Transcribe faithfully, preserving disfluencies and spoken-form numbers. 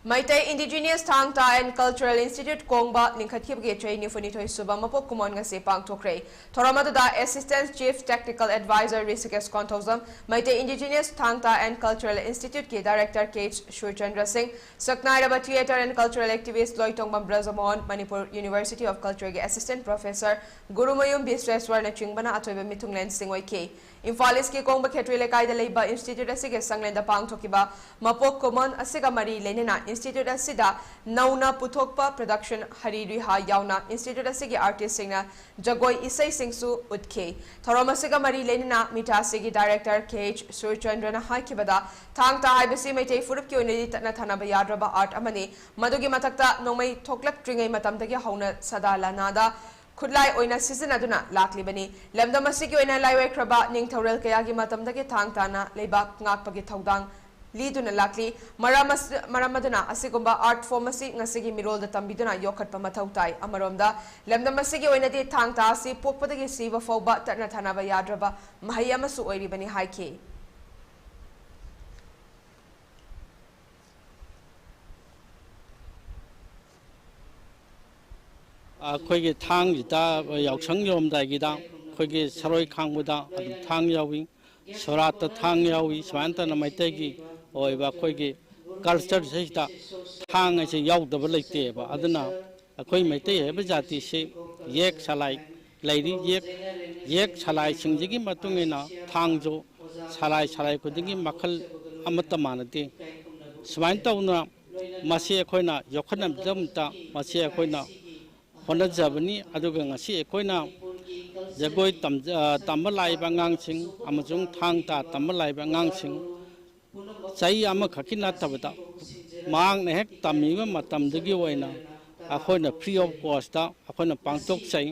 Meitei Indigenous Thang Ta and Cultural Institute ꯀꯣꯡꯕ ꯂꯤꯡꯈꯠꯈꯤꯕꯒꯤ ꯆꯍꯤ ꯅꯤꯐꯨꯅꯤꯊꯣꯏ ꯁꯨꯕ ꯃꯄꯣꯛ ꯀꯨꯝꯑꯣꯟ ꯉꯁꯤ ꯄꯥꯡꯊꯣꯛꯈ꯭ꯔꯦ꯫ ꯊꯧꯔꯝ ꯑꯗꯨꯗ Assistant Chief Technical Advisor Rishikesh Konthoujam, Meitei Indigenous Thang Ta and Cultural Institute ꯀꯤ Director ꯀꯦ ꯁꯨꯔꯆꯟꯗ꯭ꯔ ꯁꯤꯡ, ꯁꯛꯅꯥꯏꯔꯕ Theatre and Cultural Activist Loitongbam Brajmohan, Manipur University of Culture ꯒꯤ Assistant Professor ꯒꯨꯔꯨꯃꯌꯨꯝ ꯕꯤꯁ꯭ꯋꯦꯁ꯭ꯋꯔꯅꯆꯤꯡꯕꯅ ꯑꯊꯣꯏꯕ ꯃꯤꯊꯨꯡꯂꯦꯟꯁꯤꯡ ꯑꯣꯏꯈꯤ꯫ ꯏꯝꯐꯥꯜ ꯏꯁꯀꯤ ꯀꯣꯡꯕ ꯈꯦꯇ꯭ꯔꯤ ꯂꯩꯀꯥꯏꯗ ꯂꯩꯕ ꯏꯟꯁꯇꯤꯇ꯭ꯌꯨꯠ ꯑꯁꯤꯒꯤ ꯁꯪꯂꯦꯟꯗ ꯄꯥꯡꯊꯣꯛꯈꯤꯕ ꯃꯄꯣꯛ ꯀꯨꯝꯑꯣꯟ ꯑꯁꯤꯒ ꯃꯔꯤ ꯂꯩꯅꯅ ꯏꯟꯁꯇꯤꯇ꯭ꯌꯨꯠ ꯑꯁꯤꯗ ꯅꯧꯅ ꯄꯨꯊꯣꯛꯄ ꯄ꯭ꯔꯗꯛꯁꯟ ꯍꯔꯤ ꯔꯤꯍꯥ ꯌꯥꯎꯅ ꯏꯟꯁꯇꯤꯇ꯭ꯌꯨꯠ ꯑꯁꯤꯒꯤ ꯑꯥꯔꯇꯤꯁꯁꯤꯡꯅ ꯖꯒꯣꯏ ꯏꯁꯩꯁꯤꯡꯁꯨ ꯎꯠꯈꯤ꯫ ꯊꯧꯔꯝ ꯑꯁꯤꯒ ꯃꯔꯤ ꯂꯩꯅꯅ ꯃꯤꯇꯥꯁꯤꯒꯤ ꯗꯥꯏꯔꯦꯛꯇꯔ ꯀꯦ ꯑꯩꯆ ꯁꯨꯔꯆꯟꯗ꯭ꯔꯅ ꯍꯥꯏꯈꯤꯕꯗ, ꯊꯥꯡ ꯇꯥ ꯍꯥꯏꯕꯁꯤ ꯃꯩꯇꯩ ꯐꯨꯔꯨꯞꯀꯤ ꯑꯣꯏꯅꯗꯤ ꯇꯠꯅ ꯊꯥꯅꯕ ꯌꯥꯗ꯭ꯔꯕ ꯑꯥꯔꯠ ꯑꯃꯅꯤ꯫ ꯃꯗꯨꯒꯤ ꯃꯊꯛꯇ ꯅꯣꯡꯃꯩ ꯊꯣꯛꯂꯛꯇ꯭ꯔꯤꯉꯩ ꯃꯇꯝꯗꯒꯤ ꯍꯧꯅ ꯁꯥꯗꯥ ꯂꯥꯅꯥꯗ ꯈꯨꯠꯂꯥꯏ ꯑꯣꯏꯅ ꯁꯤꯖꯤꯟꯅꯗꯨꯅ ꯂꯥꯛꯂꯤꯕꯅꯤ꯫ ꯂꯝꯗꯝ ꯑꯁꯤꯒꯤ ꯑꯣꯏꯅ ꯂꯥꯏꯑꯣꯏꯈ꯭ꯔꯕ ꯅꯤꯡꯊꯧꯔꯦꯜ ꯀꯌꯥꯒꯤ ꯃꯇꯝꯗꯒꯤ ꯊꯥꯡ ꯇꯥꯅ ꯂꯩꯕꯥꯛ ꯉꯥꯛꯄꯒꯤ ꯊꯧꯗꯥꯡ ꯂꯤꯗꯨꯅ ꯂꯥꯛꯂꯤ꯫ ꯃꯔꯝ ꯑꯁ-, ꯃꯔꯝ ꯑꯗꯨꯅ ꯑꯁꯤꯒꯨꯝꯕ ꯑꯥꯔꯠ ꯐꯣꯔꯝ ꯑꯁꯤ ꯉꯁꯤꯒꯤ ꯃꯤꯔꯣꯜꯗ ꯇꯝꯕꯤꯗꯨꯅ ꯌꯣꯛꯈꯠꯄ ꯃꯊꯧ ꯇꯥꯏ꯫ ꯑꯃꯔꯣꯝꯗ, ꯂꯝꯗꯝ ꯑꯁꯤꯒꯤ ꯑꯣꯏꯅꯗꯤ ꯊꯥꯡ ꯇꯥ ꯑꯁꯤ ꯄꯣꯛꯄꯗꯒꯤ ꯁꯤꯕ ꯐꯥꯎꯕ ꯇꯠꯅ ꯊꯥꯅꯕ ꯌꯥꯗ꯭ꯔꯕ ꯃꯍꯩ ꯑꯃꯁꯨ ꯑꯣꯏꯔꯤꯕꯅꯤ ꯍꯥꯏꯈꯤ꯫ ꯑꯩꯈꯣꯏꯒꯤ ꯊꯥꯡꯁꯤꯗ ꯌꯥꯎꯁꯪ ꯌꯧꯔꯝꯗꯥꯏꯒꯤꯗ ꯑꯩꯈꯣꯏꯒꯤ ꯁꯔꯣꯏ ꯈꯥꯡꯕꯗ ꯑꯗꯨꯝ ꯊꯥꯡ ꯌꯥꯎꯏ, ꯁꯣꯔꯥꯠꯇ ꯊꯥꯡ ꯌꯥꯎꯏ꯫ ꯁꯨꯃꯥꯏꯅ ꯇꯧꯅ ꯃꯩꯇꯩꯒꯤ ꯑꯣꯏꯕ ꯑꯩꯈꯣꯏꯒꯤ ꯀꯜꯆꯔꯁꯤꯗ ꯊꯥꯡ ꯍꯥꯏꯁꯦ ꯌꯥꯎꯗꯕ ꯂꯩꯇꯦꯕ꯫ ꯑꯗꯨꯅ ꯑꯩꯈꯣꯏ ꯃꯩꯇꯩ ꯍꯥꯏꯕ ꯖꯥꯇꯤꯁꯤ ꯌꯦꯛ ꯁꯂꯥꯏ ꯂꯩꯔꯤ꯫ ꯌꯦꯛ, ꯌꯦꯛ ꯁꯂꯥꯏꯁꯤꯡꯁꯤꯒꯤ ꯃꯇꯨꯡ ꯏꯟꯅ ꯊꯥꯡꯁꯨ ꯁꯂꯥꯏ, ꯁꯂꯥꯏ ꯈꯨꯗꯤꯡꯒꯤ ꯃꯈꯜ ꯑꯃꯠꯇ ꯃꯥꯟꯅꯗꯦ꯫ ꯁꯨꯃꯥꯏꯅ ꯇꯧꯅ ꯃꯁꯤ ꯑꯩꯈꯣꯏꯅ ꯌꯣꯛꯈꯠꯅꯕꯒꯤꯗꯃꯛꯇ ꯃꯁꯤ ꯑꯩꯈꯣꯏꯅ ꯍꯣꯠꯅꯖꯕꯅꯤ꯫ ꯑꯗꯨꯒ ꯉꯁꯤ ꯑꯩꯈꯣꯏꯅ ꯖꯒꯣꯏ ꯇꯝꯖ-, ꯑ, ꯇꯝꯕ ꯂꯥꯛꯏꯕ ꯑꯉꯥꯡꯁꯤꯡ ꯑꯃꯁꯨꯡ ꯊꯥꯡ ꯇꯥ ꯇꯝꯕ ꯂꯥꯛꯏꯕ ꯑꯉꯥꯡꯁꯤꯡ ꯆꯍꯤ ꯑꯃꯈꯛꯀꯤ ꯅꯠꯇꯕꯗ ꯃꯍꯥꯛꯅ ꯍꯦꯛ ꯇꯝꯃꯤꯕ ꯃꯇꯝꯗꯨꯒꯤ ꯑꯣꯏꯅ ꯑꯩꯈꯣꯏꯅ free of cost ꯑꯩꯈꯣꯏꯅ ꯄꯥꯡꯊꯣꯛꯆꯩ꯫